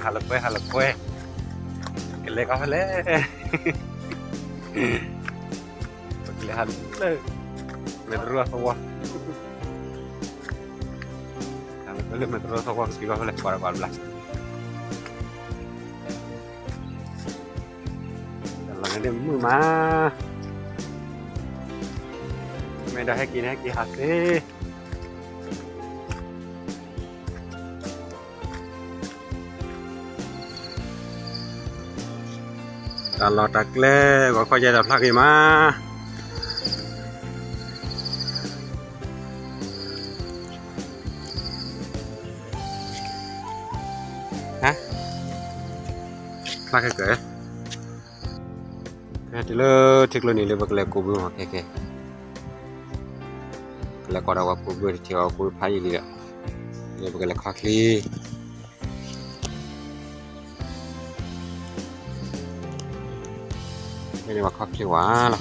ဟးလၢကွဲ ဟးလၢကွဲ, ကလဲၤကီၢ်ဖဲလဲၣ်, ပကလဲၤဟးလၢ မဲၢ်တရူးအသဝီ, ဟးလၢကွဲလၢမဲၢ်တရူးအသဝီ ကစံးကီၢ်ဖဲလဲၣ် ကွၢ်ဒီးကွၢ်တဘျီ, တၢ်လီၢ်န့ၣ်မုာ်မး, မ့ၢ်ဒီးဟဲက့ၤန့ၣ် ဟဲက့ၤဟးသ့ တၢ်လီၢ်တၢ်ကျဲ ဂီၤခီယဲၢ်တၢ်ဖျါက့ၤမး, ဟါ, ဖျါခဲကၢၢ်, တုၤလၢထံကျိနံၤလၢပကလဲၤကူးဘုမးခဲကဲ, ကလဲၤကီးဒီးပှၤကူးဘု တထံၣ်အီၤကူးဖးယံာ်လံဒီး, လၢပကလဲၤခီချံ ဖဲန့ၣ်ပှၤခီချံဝဲလီၤ.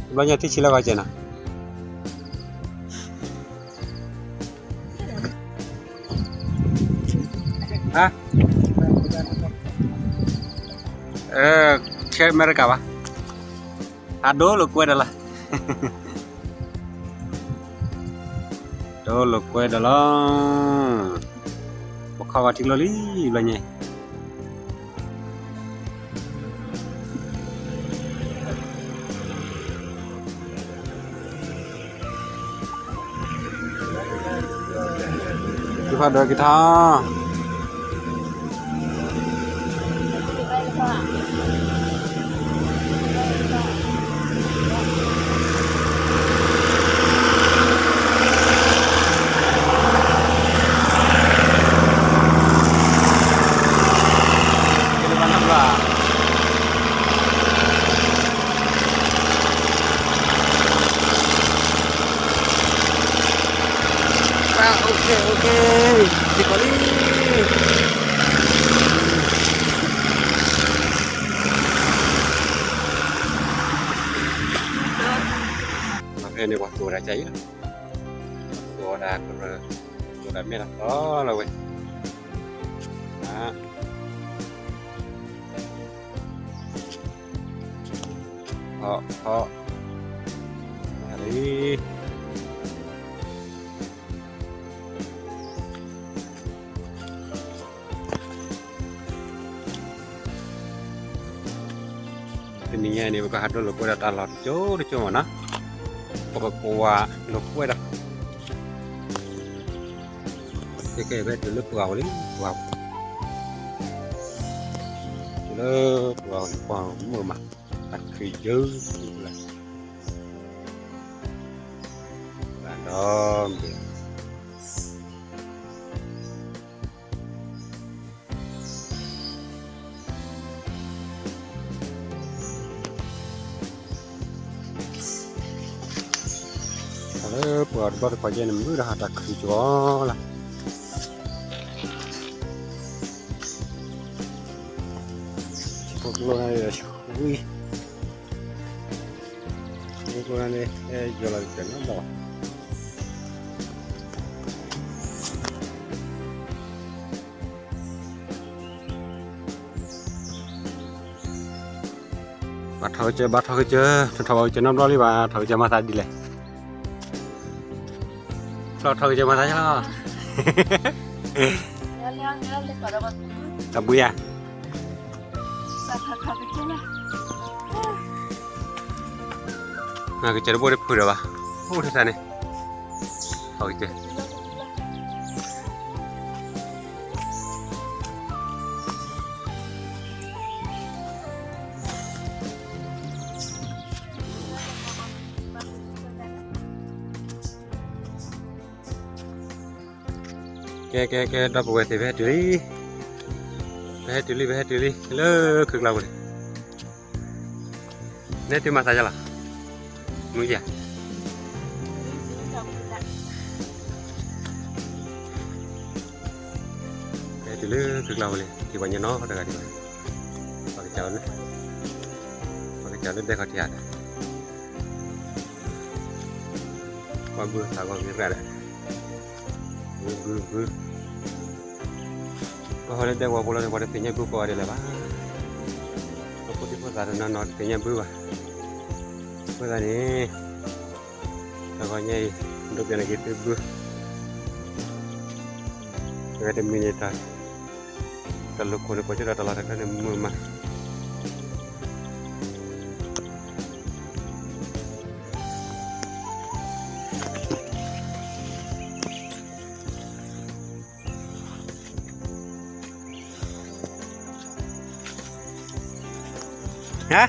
ဘျီညါထံဆံးလၢဂီၤကဲနီၤ, ဟါ, ဆဲးအမဲရကၤဘၣ်, အဒိလိာ်ကွဲဒီးလီၤ, ဒိလိာ်ကွဲဒီးလီၤ, ပခီဂီၤထံကျိလံ, ဘျီညါ ကဖးဒိၣ်က့ၤထီၣ် ဖဲန့ၣ်ပှၤသူၣ်ဝဲဒၣ်ကၢ်အံၤလီၤ, သူၣ်ဝဲဒၣ်ကရၢ, သူၣ်ဝဲဒၣ်မဲာ်လီၤသီလီၤဝဲ, ဟီၣ်, ဟီၣ်, လံ တနံၤညါန့ၣ် ပကဟးဒိလိာ်ကွဲဒီးတၢ်လီၢ်တကၠိတကၠိမ့ၢ်နီၤ, ပကကွၢ်လိာ်ကွဲဒီး, ကဲကဲ ဖဲတုၤလၢပှၢ်ဝဲလံ ပှၢ်, တုၤလၢပှၢ်ဝဲလံ ပှၢ်မုာ်မး, တၢ်ခုၣ်ယၢ်, ဒီး လၢပှၢ်တဘျီတခီၣ်ယဲန့ၣ် မုၢ်ဒီးဟးတၢ်ခုၣ်ကီလီၤ, ဖိကျိန့ၣ်, ဖိကျိန့ၣ် ယွၤလီၤကတၢၢ်နီတဘျီဘၣ်. ဘၣ်ထီၣ်ကစၢၢ် ဘၣ်ထီၣ်ကစၢၢ် တထီၣ်ဘၣ်ကစၢၢ်နီတဘျီလံဘၣ် ထီၣ်ကစၢၢ်မၤသးဒ်လဲၣ်, ထီၣ်ထီၣ်ကစၢၢ်မၤသးလီၤ, တၢ်ဘှံးဧါ, ကစၢၢ်တဘိတဖုဒီးဘၣ်, အိၣ်ထဲသးန့ၣ်, ထီၣ်ကစၢၢ် ကဲကဲကဲ ဒီပုၢ်ဝဲၢ်သ့ၣ် ပဟဲတုၤလံ, ပဟဲတုၤလံ ပဟဲတုၤလံ လၢခုၣ်ကျါပူၤန့ၣ်, နဲတုၤမၤသးယါလီၤ, မုၢ်ယါ ပဟဲတုၤလၢခုၣ်ကျါပူၤလံ ထံၣ်ပှၤညီနီတဂၤဒံးဘၣ်, ပှၤကစၢ်လၢ, ပှၤကစၢ်လၢဒဲခီၣ်ထံးဧါဒီး ပ ပှၤဘုသးဂီၤက့ၤရၣ်ဒီး, ဘုဘုဘု, ပှၤဟီၣ်လၢဒဲကဝီၤဖိလီၤန့ၣ် ပှၤတသ့ၣ်ညါဘုကိးဂၤဒဲးလၢၤဘၣ်, ပဖိဒံဖိသၣ်တနီၤနီၤတသ့ၣ်ညါဘုဘၣ်, အဃိသတးန့ၣ် တဂီၤညါအံၤ ဒိးပျးန့ၢ်က့ၤသုဘု, အဝဲတမံၤန့ၣ်တၢ် တၢ်လိာ်ခိၣ်န့ၣ် ကိးကၠိဒီးတၢ်လီၢ်တၢ်ကျဲန့ၣ်မုာ်မး ဟါ,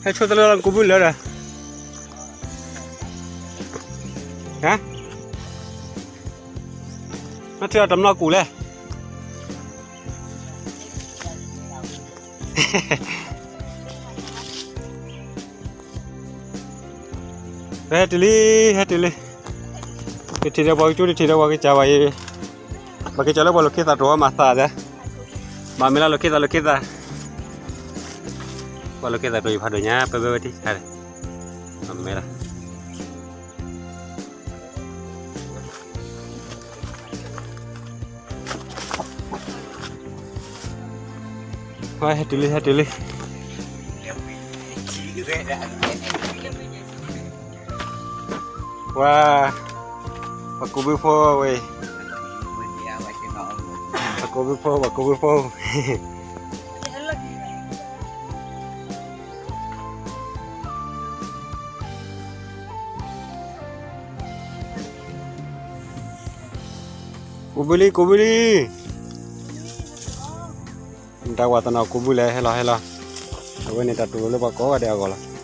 ဟဲဆိတလၢလီၤ ကူးဘုလၢဒီး, ဟါ, နထံၣ်အီၤတမျီကူးလဲၣ်. ဟဲတုၤလံ, ဟဲတုၤလံ, တထံၣ်ဒီးပှၤကကၠိ တထံၣ်ဒီးပှၤကစၢ်ဘၣ်အံၤ, ပှၤကစၢ်လၢပှၤလိာ်ခ့သၣ်တြီၤမၤသးသ့, မၤမ့ၢ်လၢလိာ်ခ့သၣ် လိာ်ခ့သၣ်, ပှၤလိာ်ခ့သၣ်တြီၤယဖးဒိၣ်ညါ ပၢဘၢဝဲထံၣ်ခါဒီး, မၤမ့ၢ်လၢ ဟဲတုၤလံ ဟဲတုၤလံ, ဝါ, ပှၤကူးဘုဖိဝဲ, ပှၤကူးဘုဖိ ပှၤကူးဘုဖိ ကူးဘုလံ ကူးဘုလံ, တၢ်ဝဲတနီၤကူးဘုလဲၣ် ဟဲလီၤ ဟဲလီၤ, အဝဲန့ၣ်တၢ်တူၢ်လိာ်လၢပှၤကိးဂၤဒဲးအဂီၢ်လီၤ.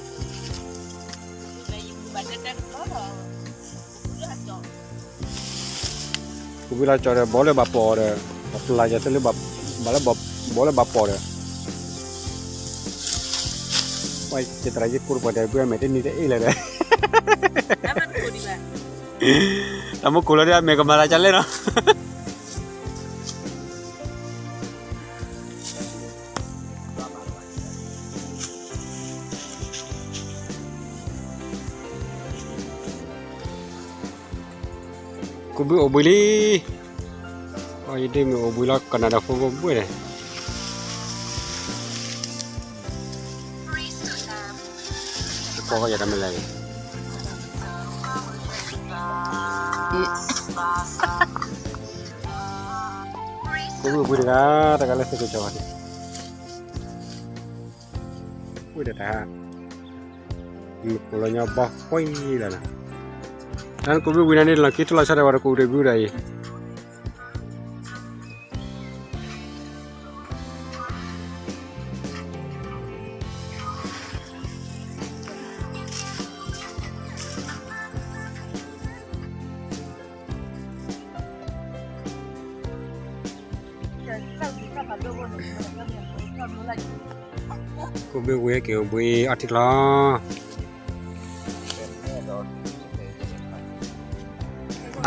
ကူးဘုလၢကၠီဒီး ဘီလၢဘၣ်ပိာ်ဒီး, ပျၢ်ယၤသ့လၢ ဘီလၢဘၣ်ပိာ်ဒီး, ဝဲယသရၣ်ယကိးတပှၢ်ဒီး ဘုအမဲာ်တနံၤတအ့ၣ်လဲၣ်ဒီး, တၢ်မူကူးလီၤဒီး အမဲာ်ကမၤလၢ်ကလဲၣ်နီၤ. ကူးဘုအိၣ်ဘှံးလံ, ယဒ့မုၣ်အိၣ်ဘှံးလီၤ ကနၣ်ဒီးဖိဘိဘှံးန့ၣ်, ကိးကယၤတမ့ၢ်လဲၣ်, ကူးဘုအိၣ်ဘှံးတဂၤ, တဂၤလၢသုးကစီၤန့ၣ် ဝံၤဒီးတၢ် မ့ၢ်ကိးလီၤညီဘီဃီလီၤနီၤ, တၢ်ကူးဘုဝံၤန့ၣ် လီၢ်ခံထူလီၤဆီဒီး ပှၤတကူးတဘုဒီးအံၤ, က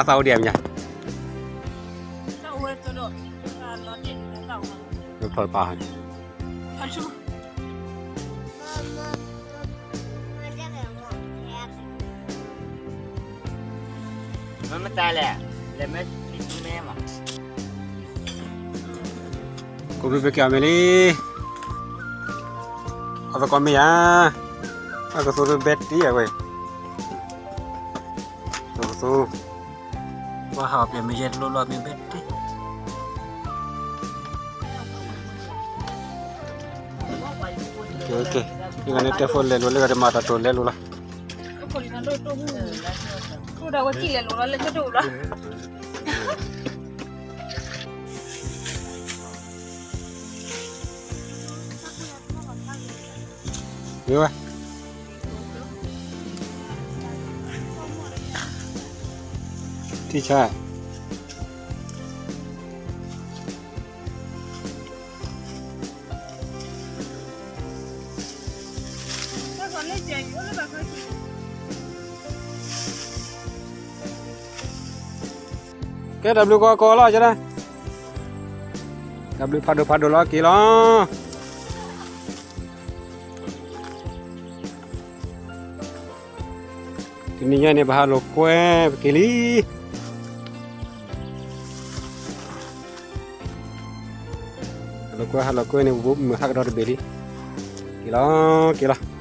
ူးဘုဝံၤက့ၤအိၣ်ဘှံးအီထံကျီ အသးအိၣ်ဒံးဧါမ့ၢ်, ထီၣ်ပာ်, ကူးဘုဘဲက့ၤအီၤမ့ၢ်လံ, အသကိးမ့ၢ်ယၤ, အကသူဘဲတံၢ်အဝဲ, ကသူ ပှၤဟးအီၤပျဲၢ်မ့ၢ်ယဲၢ်တလိၣ်လိၣ်အမ့ၢ်ဘဲတ့ၢ်, ကဲကဲ, လၢဂၤန့ၣ်တဲဖိလဲၤလိၤ လၢဂၤတမၤတၢ်တိၢ်လဲၤလိၤလီၤ, မ့ၢ်ဝဲ ထံဆါ ကဲ တၢ်ဘျုးကီကီလီၤ ကဲဒၣ်, တၢ်ဘျုးဖးဒိၣ်ဖးဒိၣ်လီၤ က့ၤလီၤ. တနံၤညါန့ၣ် ပဟးလိာ်ကွဲ ပက့ၤလံ. ဟးလိာ်ကွဲ ဟးလိာ်ကွဲန့ၣ် မုၢ်ဟါကဒီးတဘ့ၣ်လံ. က့ၤလီၤ က့ၤလီၤ.